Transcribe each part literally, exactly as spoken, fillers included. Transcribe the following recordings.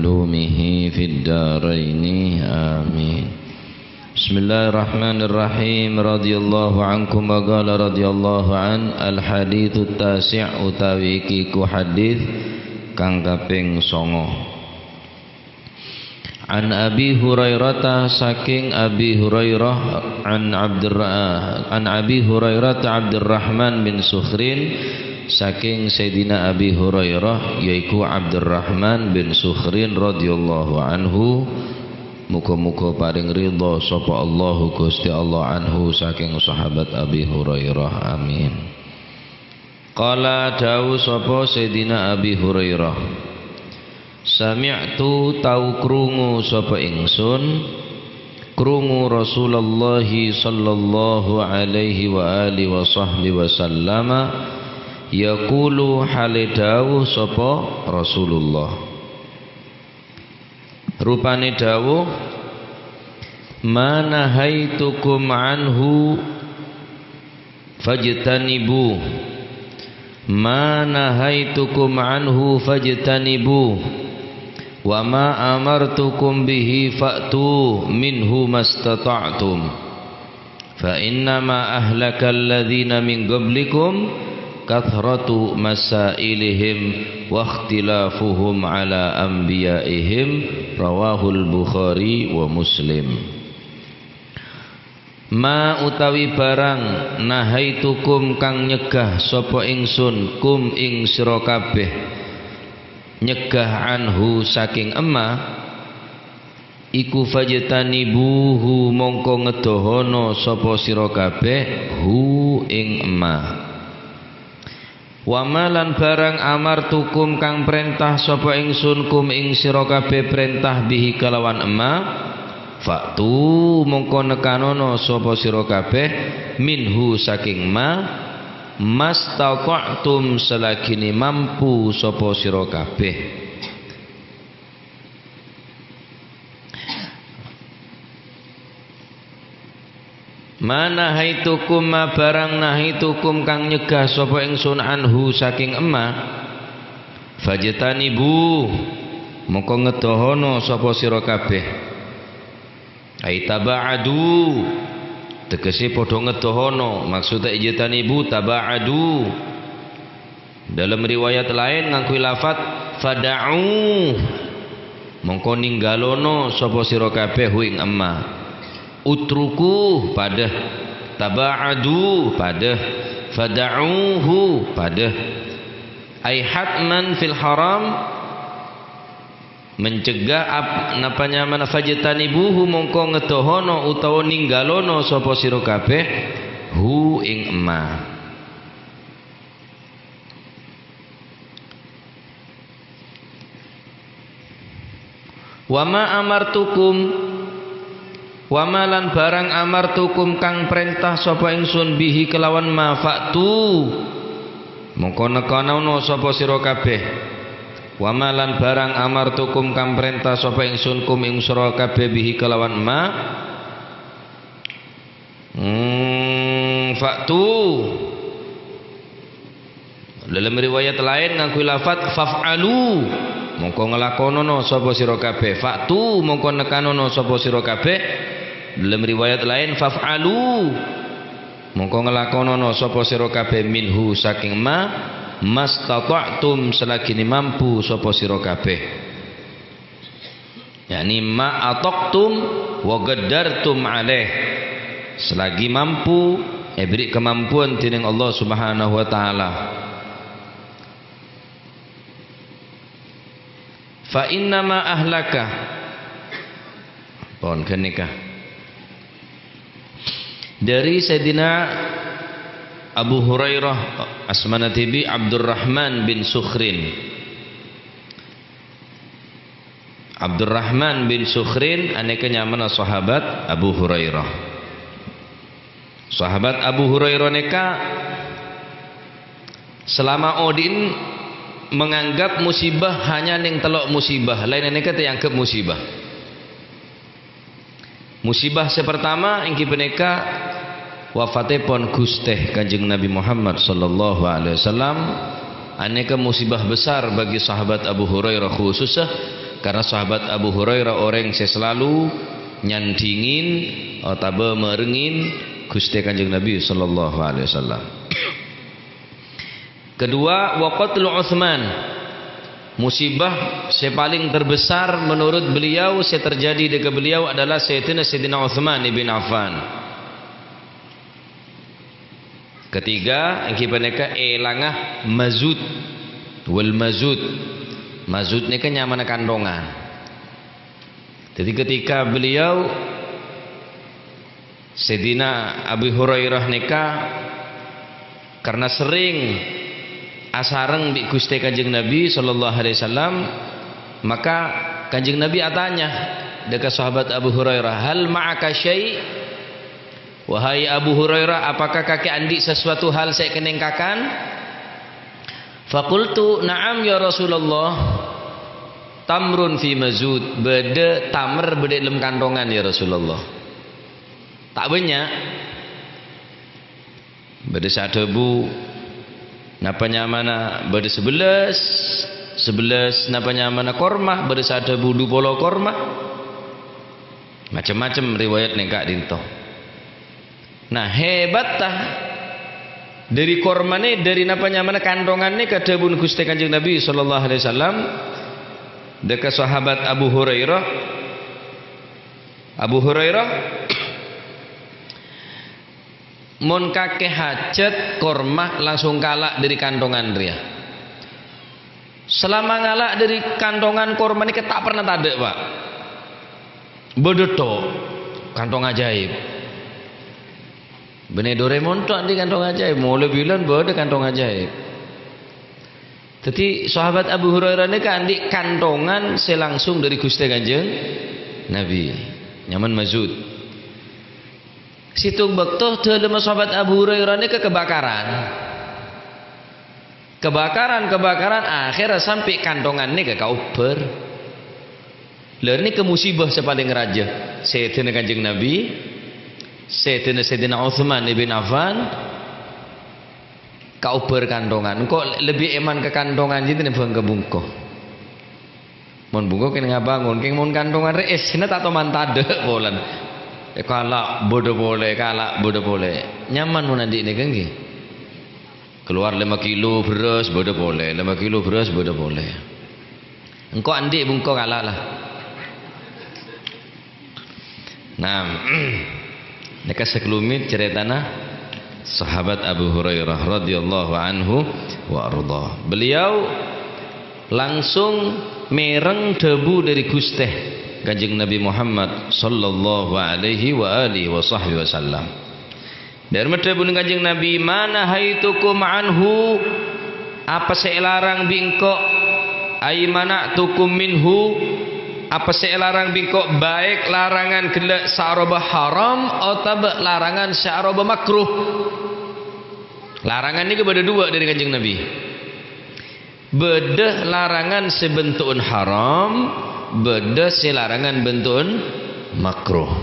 علومه في الدارين. آمين. بسم الله الرحمن الرحيم. رضي الله عنكم وقال رضي الله عنه. الحديث التاسع, utawi iki ku hadis kang kaping songo. An Abi Hurairah, saking Abi Hurairah, an Abdur-, an Abi Hurairah Abdurrahman bin Sukhrin, saking Sayyidina Abi Hurairah, yaiku Abdurrahman bin Sukhrin radhiyallahu anhu, muga-muga paring ridha sapa Allahu Gusti Allah anhu saking sahabat Abi Hurairah. Amin. Qala, dawuh sapa Sayyidina Abi Hurairah, "Sami'tu, tau krungu sapa ingsun, krungu Rasulullah sallallahu alaihi wa alihi wa sahbihi wasallama, yaqulu, hale dawuh sapa Rasulullah." Rupane dawuh, "Ma nahaitukum anhu fajtanibu. Ma nahaitukum anhu fajtanibu. Wa ma amartukum bihi fa'tu minhu mastata'tum." "Fa innama ahlakal ladzina min qablikum kathratu masailihim wa ikhtilafuhum ala anbiya'ihim," rawahul Bukhari wa Muslim. Ma utawi barang nahaitukum kang nyegah sapa ingsun kum ing sira kabeh, nyegah anhu saking emma, iku fajtanibuhu mongko ngedohono sapa sira kabeh hu ing emma. Wa ma lan barang amartukum kang prentah sapa ingsun kum ing sira kabeh prentah bihi kalawan emma, fa'tu mongko nekanono sapa sira kabeh minhu saking ma, mastata'tum selagine mampu sapa sira kabeh. Ma nahaitukum, ma barang nahaitukum kang nyegah sapa ingsun anhu saking emma, fajtanibu, mongko ngedohono sapa sira kabeh. Ai taba'adu, tegese padha ngedohono, maksude ijtanibu taba'adu. Dalam riwayat lain ngangghuy lafat fada'u, mongko ninggalono sapa sira kabeh hu ing emma. Utruku, padha. Taba'adu, padha. Fada'uhu, padha. Ai hatman fil haram, mencegah ap-, napa nyamana fajtanibuhu, mongko ngedohono utawa ninggalono sapa sira kabeh hu ing emma. Wa ma amartukum, wa ma lan barang amartukum kang prentah sapa ingsun bihi kelawan ma fa'tu, mongko nekanono sapa sira kabeh. Wa ma lan barang amartukum kang prentah sapa ingsun kum ing sira kabeh bihi kelawan ma, Hmm, fa'tu. Dalam riwayat lain ngangghuy lafat faf'alu. Mongko ngelakonono sapa sira kabeh. Fa'tu, mongko nekanono sapa sira kabeh. Dalam riwayat lain faf'alu. Mongko ngelakonono sapa sira kabeh minhu saking ma, mastata'tum selagine mampu sapa sira kabeh. Yakni ma ataqtum wa qaddartum alaih. Selagi mampu, èberri' kemampuan dening Allah Subhanahu wa Ta'ala. Fa innama ahlaka. Pon, ghânèka. Dari Sayyidina Abu Hurairah, asmana dhibi' Abdurrahman bin Sukhrin. Abdurrahman bin Sukhrin anèka nyamana sahabat Abu Hurairah. Sahabat Abu Hurairah nèka selama odi'en menganggap musibah hanya neng tello' musibah, laènna nèka ta' èanggep musibah. Musibah sè partama èngghi panèka wafatèpon Ghustè Kanjeng Nabi Muhammad sallallahu alaihi wasallam. Anèka musibah besar bagi sahabat Abu Hurairah khususnya, Karena sahabat Abu Hurairah orèng sè selalu nyandhingin otabâ marengin Ghustè Kanjeng Nabi sallallahu alaihi wasallam. Kedua, wa qatlu Utsman. Musibah sè palèng terbesar menurut beliau sè terjadi dâ' ka beliau adalah Sayyidina, Sayyidina Utsman ibn Affan. Ketiga, èngghi panèka èlanga mazud. Wal mazud. Mazud nèka nyamana kanthongan. Jadi ketika beliau, Sayyidina Abu Hurairah nèka, karena sering asareng bi' Ghustè Kanjeng Nabi sallallahu alaihi wasallam, maka Kanjeng Nabi atanya dâ' ka sahabat Abu Hurairah, "Hal ma'aka syai'?" "Wahai Abu Hurairah, apakah kakè andi' sesuatu hal sè èkennèng kakan?" Faqultu, "Na'am, ya Rasulullah. Tamrun fi mazud." Bâdâ tamer bâdâ è dâlem kanthongan, ya Rasulullah. Ta' bânnya'. Bâdâ sè adhâbu, napa nyamana bâdâ sabellâs, sabellâs napa nyamana korma, bâdâ sè adhâbu du polo korma. Macem-macem riwayat nèng ka'dinto. Nah, hebatta dâri kormana, dâri napa nyamana kanthonganna kadhâbuna Ghustè Kanjeng Nabi sallallahu alaihi wasallam dâ' ka sahabat Abu Hurairah. Abu Hurairah, "Mon kakè hajat korma langsung kala' dâri kanthongan rèya." Salama ngala' dâri kanthongan korma nèka ta' pernah tadâ', Pak. Bâdâ tho, kanthong ajaib. Bânnè Doraemon tho andi' kanthong ajaib, molaè bilân bâdâ kanthong ajaib. Dhâddhi, sahabat Abu Hurairah nèka andi' kanthongan sè langsung dâri Ghustè Kanjeng Nabi. Nyamana mazud. Sèttong bâkto dâlemma sahabat Abu Hurairah nèka kabakaran. Kabakaran, kabakaran, akhèrra sampè' kanthongan nèka kaobbhâr. Lha, nèka musibah sè palèng rajâ. Sayyidina Kanjeng Nabi, Sayyidina, Sayyidina Utsman ibn Affan, kaobbhâr kanthongan. Engko' lebbi èman ka kanthongan jâ' tèmbhâng ka bungko. Mon bungko kèng ngabangon, kèng mon kanthongan rè' èssèna ta' toman tadâ' polana. Èkala' bâdâ polè, èkala' bâdâ polè. Nyaman mon andi' nèka, èngghi. Keluar lèma kilo bherrâs, bâdâ polè. Lèma kilo bherrâs, bâdâ polè. Engko' andi' bungko kala' la. Nah, nèka sakalumit carètana sahabat Abu Hurairah radhiyallahu anhu wa ardha. Beliau langsung mèreng dhâbu dâri Ghustè Kanjeng Nabi Muhammad sallallahu alaihi wa alihi wa sahbihi wasallam. Dâ'remma dhâbuna Kanjeng Nabi, "Ma nahaitukum anhu?" Apa sè èlarang bi' engko'? "Ai mana'tukum minhu?" Apa sè èlarang bi' engko', baik larangan ghellâ' sè aropa haram otabâ larangan sè aropa makruh? Larangan nèka bâdâ duwâ' dâri Kanjeng Nabi. Bâdâ larangan sè bentu'en haram, bâdâ sè larangan bentu'en makruh.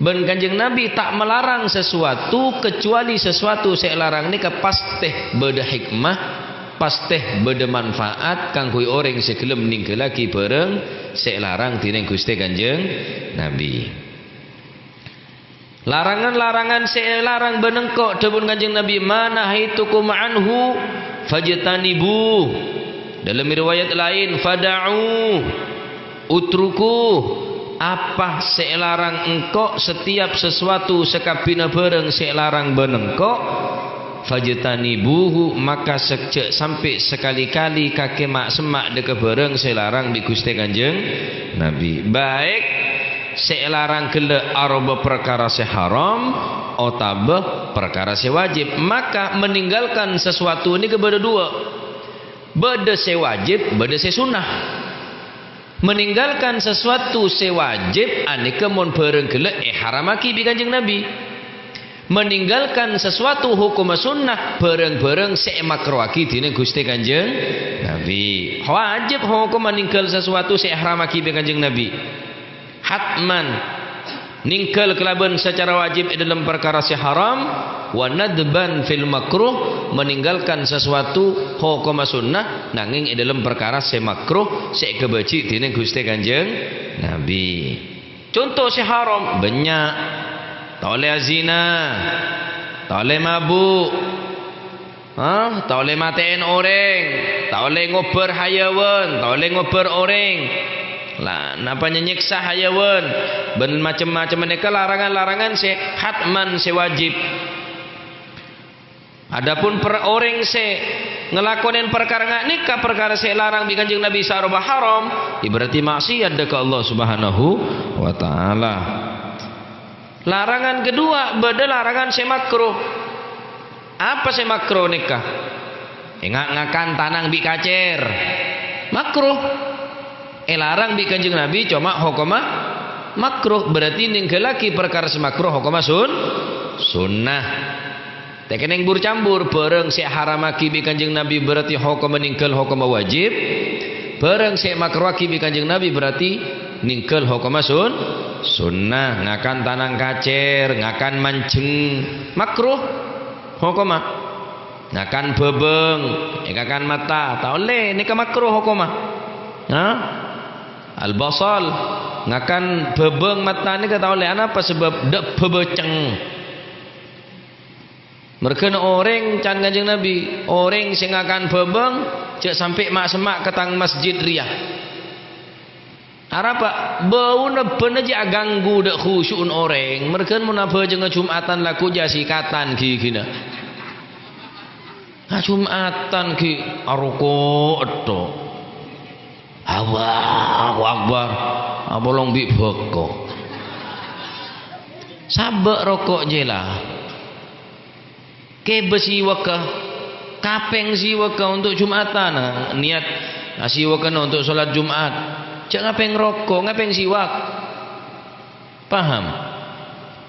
Bân Kanjeng Nabi ta' malarang sasuwatu, kecuali sasuwatu sè èlarang nèka pastè bâdâ hikmah, pastè bâdâ manfaat kaangghuy orèng sè ghellem nèngghâllaghi bhârâng sè èlarang dhinèng Ghustè Kanjeng Nabi. Larangan-larangan sè èlarang bân engko', dhâbuna Kanjeng Nabi, "Ma nahaitukum anhu fajtanibuh." Dalam riwayat laèn, "Fada'u, utruku." Apa sè èlarang engko', setiap sesuatu, sakabbhina bhârâng sè èlarang bân engko', "fajtanibuhu," maka sè-, jhâ' sampè' sakalè-kalè kakè ma'-, semma' dâ' ka bhârâng sè èlarang bi' Ghustè Kanjeng Nabi. Baik sè èlarang ghellâ' aropa parkara sè haram otabâ parkara sè wajib. Maka meninggalkan sesuatu nèka bâdâ duwâ'. Bâdâ sè wajib, bâdâ sè sunnah. Meninggalkan sesuatu sè wajib, anèka mon bhârâng ghellâ' èharamaghi bi' Kanjeng Nabi. Meninggalkan sesuatu hokomma sunnah, bhârâng-bhârâng sè èmakrohaghi dhinèng Ghustè Kanjeng Nabi. Wajib hokomma nèngghâl sesuatu sè èharamaghi bi' Kanjeng Nabi. Hatman. Nèngghâl kalabân sacara wajib è dhâlem parkara sè haram, wa nadban fil makruh, meninggalkan sesuatu hokomma sunnah, nangèng è dhâlem parkara sè makruh, sè èkabâji' dènèng Ghustè Kanjeng Nabi. Conto sè haram, bânnya'. Ta' ollè azina, ta' ollè mabu', ha? Ta' ollè matè'è orèng, ta' ollè ngobâr hayawan, ta' ollè ngobâr orèng. La, napa nyènyèksa hayawan, bân macem-macem panèka larangan-larangan sè hatman, sè wajib. Adapun per-, orèng sè ngalakonè parkara nga-, nèka parkara sè èlarang bi' Kanjeng Nabi sè aropa haram, ya berarti maksiat dâ' ka Allah Subhanahu wa Ta'ala. Larangan kedua, bâdâ larangan sè makruh. Apa sè makruh nèka? Ènga' ngakan tanang bi' kacèr. Makruh. Èlarang bi' Kanjeng Nabi, coma hokomma makruh. Berarti nèngghâllaghi parkara sè makruh hokomma sun-, sunnah. Tèkènèng bur-cambur, bârâng sè èharammaghi bi' Kanjeng Nabi berarti hokomma nèngghâl hokomma wajib. Bârâng sè èmakruhaghi bi' Kanjeng Nabi berarti nèngghâl hokomma sun-, sunnah. Ngakan tanang kacèr, ngakan manjheng, makruh hokomma. Ngakan bhâbâng, èkakan matta, ta' ollè, nèka makruh hokomma. Ha? Al-basal, ngakan bhâbâng matta nèka ta' ollè, anapa sabâb? Dâ' bhâbâceng. Merghâna orèng, can Kanjeng Nabi, orèng sè ngakan bhâbâng, jhâ' sampè' ma'-, semma' ka tang masjid rèya. Arapa? Bâuna bân jhâ' aganggu dâ' khusyu'na orèng. Merghâna mon abhâjângnga Jum'atan lagghu jhâ' asikatan ghighina. Ah, Jum'atan ghi' aroko' ètto. Allahu Akbar. Apolong bi' bhâko. Sabâ' roko' jhâ' la. Kèbâ siwakka, kapèng siwakka untuk Jum'atan, niyat asiwakana untuk sholat Jum'at. Jhâ' ngapèng roko', ngapèng siwak. Paham?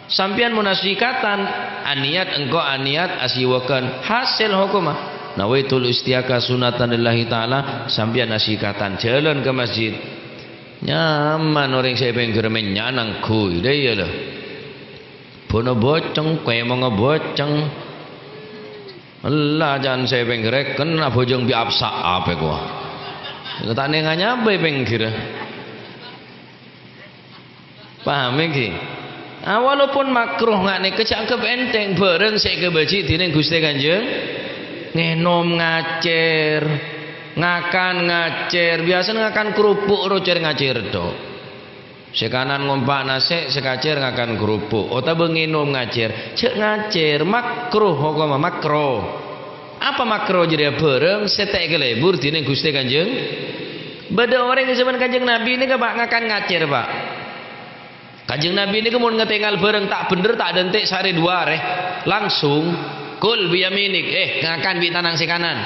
Sampèyan mon asikatan, aniyat engko' aniyat asiwakan. Hasèl hokomma. Nawaitul istiaka sunnatan lillahi ta'ala, sampèyan asikatan jhâlân ka masjid. Nyaman orèng sè pèngghir mènnya' nangghuy, dâ' iyâ la. Bâna bâceng, kèmongnga bâceng. Ella can sè pèngghirrèken abhâjâng bi' apsa' apa kowa. Ta' nèng anyabâ è pèngghirra. Paham ènggi? Ah, walaupun makruh nga' nèka jhâ' anggep ènthèng bârâng sè èkabâji' dènèng Ghustè Kanjeng. Ngènom ngacèr, ngakan ngacèr, biyasana ngakan kerupuk ro cèr-ngacèr tho. Sè kanan ngompa' nasè', sè kacèr ngakan kerupuk, otabâ ngènom ngacèr. Jhâ' ngacèr, makruh hokomma, makruh. Apa makruh jârèya? Bârâng sè ta' èkalebur dènèng Ghustè Kanjeng. Bâdâ orèng è jhâman Kanjeng Nabi nèka, Pa', ngakan ngacèr, Pa'. Kanjeng Nabi nèka mon ngatèngal bârâng ta' bhendher, ta' dântè' sarè duwâ arè, langsung, "Kul biyaminik, eh, ngakan bi' tanang sè kanan."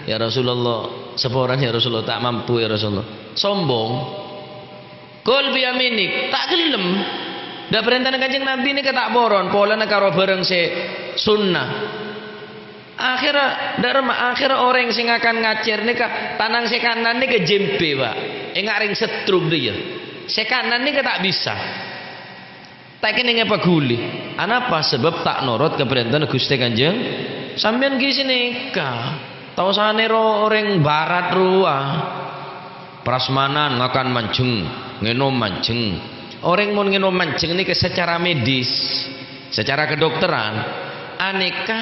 "Ya Rasulullah, saporana, ya Rasulullah, ta' mampu, ya Rasulullah." Sombong. "Kul biyaminik," ta' ghellem. Dâ' parèntana Kanjeng Nabi nèka ta' poron, polana karo bârâng sè sunnah. Akhèrra, dâ' remma, akhèrra orèng sè ngakan ngacèr nèka, tanang sè kanan nèka jembhâ, Pa'. Enga' rèng setruk dâ' iyâ. Sè kanan nèka ta' bisa. Ta' kennengnga paghuli. Anapa? Sabâb ta' norot ka parèntana Ghustè Kanjeng. Sampèyan ghi' sanèka. Ta' osa nèro orèng barat rowa. Prasmanan ngakan manjheng, ngènom manjheng. Orèng mon ngènom manjheng nèka secara medis, secara kedokteran, anèka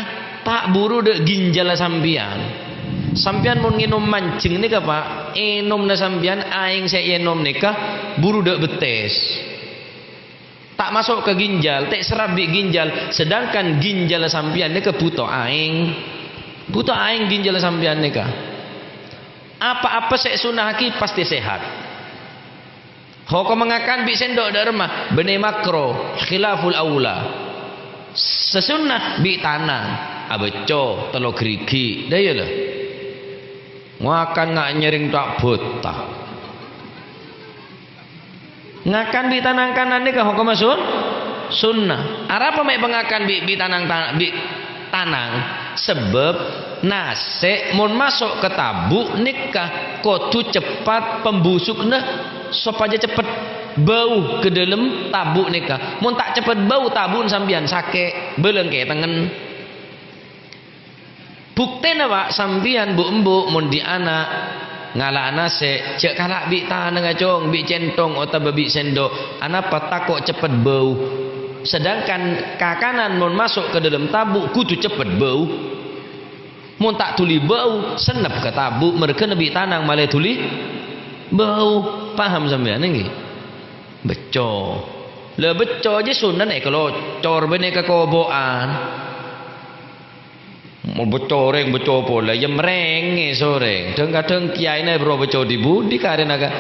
ta' buru dâ' ginjalla sampèyan. Sampèyan mon ngènom manjheng nèka, Pa', ènomna sampèyan aèng sè èènom nèka buru dâ' bettès. Ta' maso' ka ginjal, ta' serrep bi' ginjal, sedangkan ginjal sampèyan nèka bhuto aèng. Bhuto aèng ginjal sampèyan nèka. Apa-apa sè èsunnahaghi pastè sehat. Hokomma ngakan bi' sendok dâ' remma, bânnè makro, khilaful aula. Sè sunnah bi' tanang, abâcco, tello' ghârighi', dâ' iyâ la. Ngakan nga' nyèrèng ta' bhâta. Ngakan bi' tanang kanan nèka hokomma sun-, sunnah. Arapa mè' pangakan bi', bi' tanang ta-, bi' tanang? Sabâb nasè' mon maso' ka tabu' nèka kodhu ceppat pembusukna sopajâ ceppet. bâu ka dâlem tabu' nèka. Mon ta' ceppet bâu tabu'na sampèyan, sakè', bâlâng kètengngen. Buktèna, Pa', sampèyan, bu'-embu', mon andi' ana' ngala'a nasè', jhâ' kala' bi' tanangnga, Cong, bi' cènthong otabâ bi' sèndok. Anapa? Tako' ceppet bâu. Sedangkan kakanan mon maso' ka dâlem tabu' kodhu ceppet bâu. Mon ta' dhuli bâu, sennep ka tabu', merghâna bi' tanang malè dhuli bâu. Paham sampèyan, èngghi? Becco. La, becco jâ sunnana èkalocor bânnè ka kobo'an. Mon becco orèng, becco polè, ya mèrèngè sè orèng. Dhâng-kadhâng kèyaèna bro becco di-budi karèna ka-,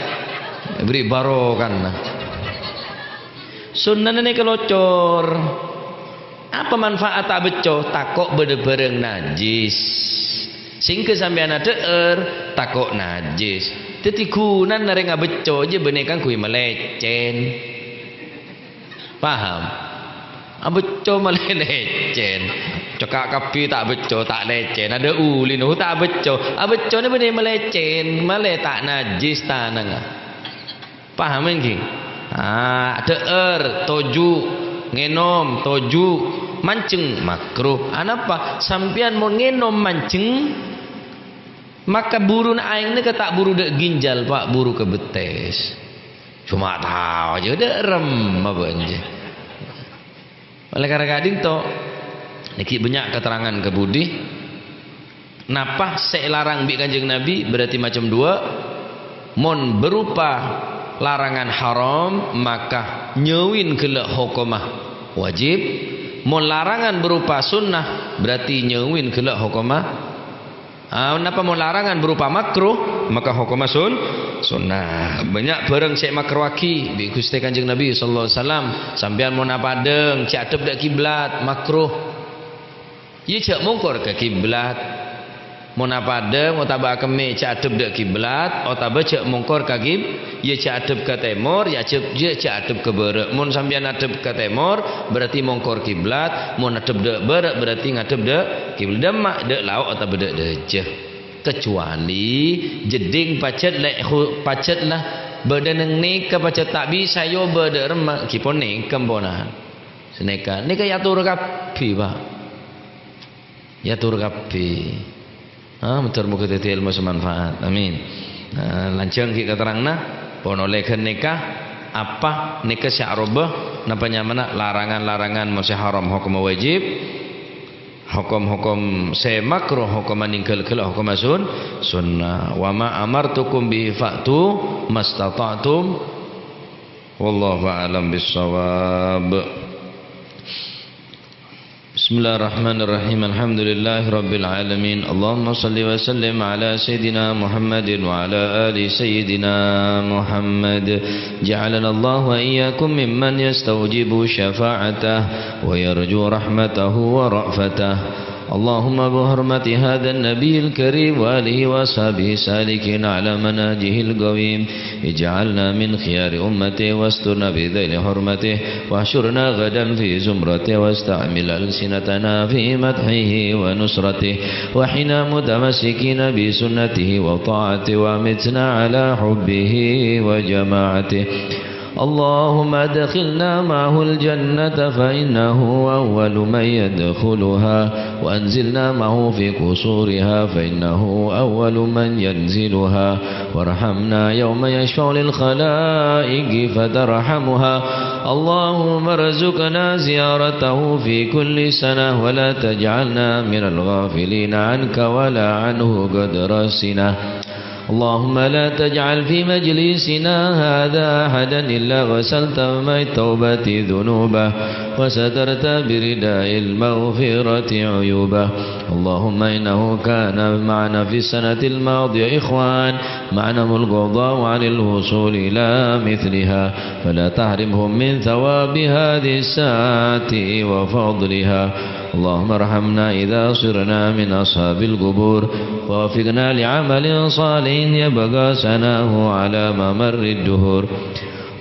bâri' barokana. Sunnana nèka locor. Apa manfaat abecco? Tako' bâdâ bârâng najis. Sèngghâ sampèyan adhâ'âr, tako' najis. Dhâddhi ghunana rèng abecco jâ bânnè kaangghuy malècèn. Paham? Abecco malè lècèn. Cekka' kabbhi ta' becco, ta' lècèn. Adâ' ulina, ta' becco. Abeccona bânnè malècèn, malè ta' najis tanangnga. Paham èngghi? Ah, dhâ'âr, toju'. Ngènom, toju'. Manjheng, makruh. Anapa? Sampèyan mon ngènom manjheng, maka buruna aèng nèka ta' buru dâ' ginjal, Pa', buru ka bettès. Coma tao jâ dâ' remma bânjâ. Oleh karena ka'dinto, nèka bânnya' katerrangan ka budi. Napa sè èlarang bi' Kanjeng Nabi berarti macem dua. Mon berupa larangan haram, maka nyèwèn ghellâ' hokomma wajib. Mon larangan berupa sunnah, berarti nyèwèn ghellâ' hokomma Ah, napa mon larangan berupa makruh, maka hokomma sun-, sunnah. Bânnya' bârâng sè èmakruhaghi bi' Ghustè Kanjeng Nabi sallallahu alaihi wasallam. Sampèyan mon apadâng, jhâ' addhep dâ' kiblat, makruh. Iyâ jhâ' mongkor ka kiblat. Mon apadâng otabâ akemmè, jhâ' addhep dâ' kiblat, otabâ jhâ' mongkor ka kib-, Iyâ jhâ' addhep ka tèmor, iyâ jhâ', iyâ jhâ' addhep ka bârâ'. Mon sampèyan addhep ka tèmor, berarti mongkor kiblat. Mon addhep dâ' bârâ', berarti ngaddhep dâ' kiblat. Dâ' emma', dâ' lao' otabâ dâ' dâjâ. Kecuali jeddhing pajhât lè-, hu-, pajhât la bâdâ neng nèka pajhât ta' bisa èobâ dâ' remma, ghi pon nèka emponan. Sanèka, nèka èator kabbhi, Pa'. Èator kabbhi. Ah, mandhâr moghâ dhâddhi èlmo sè manfaat. Amin. Ah, lanjhâng ghi' katerranganna, pon ollè ghânèka, apa nèka sè aroba, napa nyamana larangan-larangan mon sè haram hokomma wajib, hokom-hokom sè makruh hokomma nèngghâl ghellâ' hokomma sun-, sunnah. "Wa ma amartukum bihi fa'tu mastata'tum." Wallahu a'lam bissawab. بسم الله الرحمن الرحيم. الحمد لله رب العالمين. اللهم صل وسلم على سيدنا محمد وعلى آل سيدنا محمد. جعلنا الله وإياكم ممن يستوجب شفاعته ويرجو رحمته ورأفته. اللهم بحرمة هذا النبي الكريم وآله وأصحابه السالكين على منهجه القويم، اجعلنا من خيار أمته واسترنا بذيل حرمته، واحشرنا غدا في زمرته، واستعمل ألسنتنا في مدحه ونصرته، وحنا متمسكين بسنته وطاعته، وأمتنا على حبه وجماعته. اللهم أدخلنا معه الجنة فإنه أول من يدخلها، وأنزلنا معه في قصورها فإنه أول من ينزلها، وارحمنا يوم يشفع للخلائق فترحمها. اللهم ارزقنا زيارته في كل سنة، ولا تجعلنا من الغافلين عنك ولا عنه قدر سنة. اللهم لا تجعل في مجلسنا هذا أحدا إلا غسلت بماء التوبة ذنوبه، وسترت برداء المغفرة عيوبه. اللهم إنه كان معنا في السنة الماضية إخوان، منعهم القضاء عن الوصول إلى مثلها، فلا تحرمهم من ثواب هذه الساعة وفضلها. اللهم ارحمنا إذا صرنا من أصحاب القبور، ووفقنا لعمل صالح يبقى ثناؤه على ممر الدهور.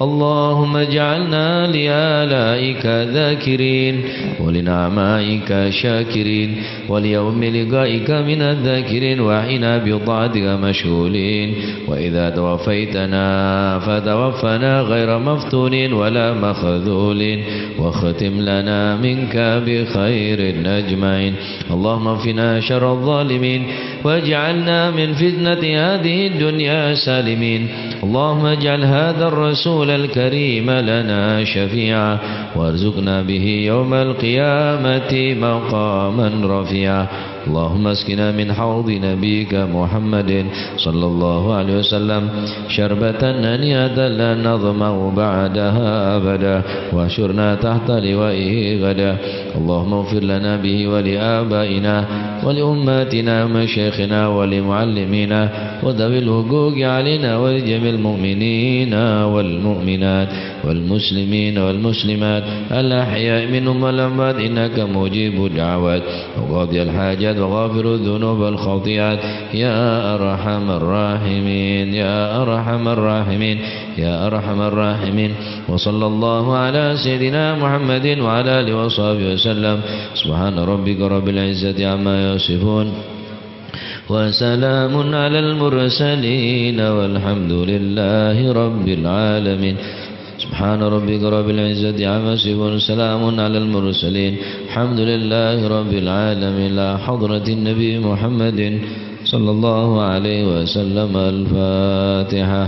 اللهم اجعلنا لآلائك ذاكرين، ولنعمائك شاكرين، وليوم لقائك من الذاكرين، وحين بطاعتك مشغولين. وإذا توفيتنا فتوفنا غير مفتونين ولا مخذولين، واختم لنا منك بخير أجمعين. اللهم اكفنا شر الظالمين، واجعلنا من فتنة هذه الدنيا سالمين. اللهم اجعل هذا الرسول الكريم لنا شفيعا، وارزقنا به يوم القيامة مقاما رفيعا. اللهم اسقنا من حوض نبيك محمد صلى الله عليه وسلم شربة هنيئة لا نظمأ بعدها أبدا، واحشرنا تحت لوائه غدا. اللهم اغفر لنا به ولآبائنا ولأمهاتنا ومشايخنا ولمعلمينا وذوي الحقوق علينا ولجميع المؤمنين والمؤمنات والمسلمين والمسلمات الأحياء منهم والأموات، إنك مجيب الدعوات وقاضي الحاجات وغافر الذنوب والخطيئات، يا أرحم الراحمين، يا أرحم الراحمين، يا أرحم الراحمين. وصلى الله على سيدنا محمد وعلى آله وصحبه وسلم. سبحان ربك رب العزة عما يصفون، وسلام على المرسلين، والحمد لله رب العالمين. سبحان ربك رب العزة عما يصفون، سلام على المرسلين، الحمد لله رب العالمين. إلى حضرة النبي محمد صلى الله عليه وسلم. الفاتحة.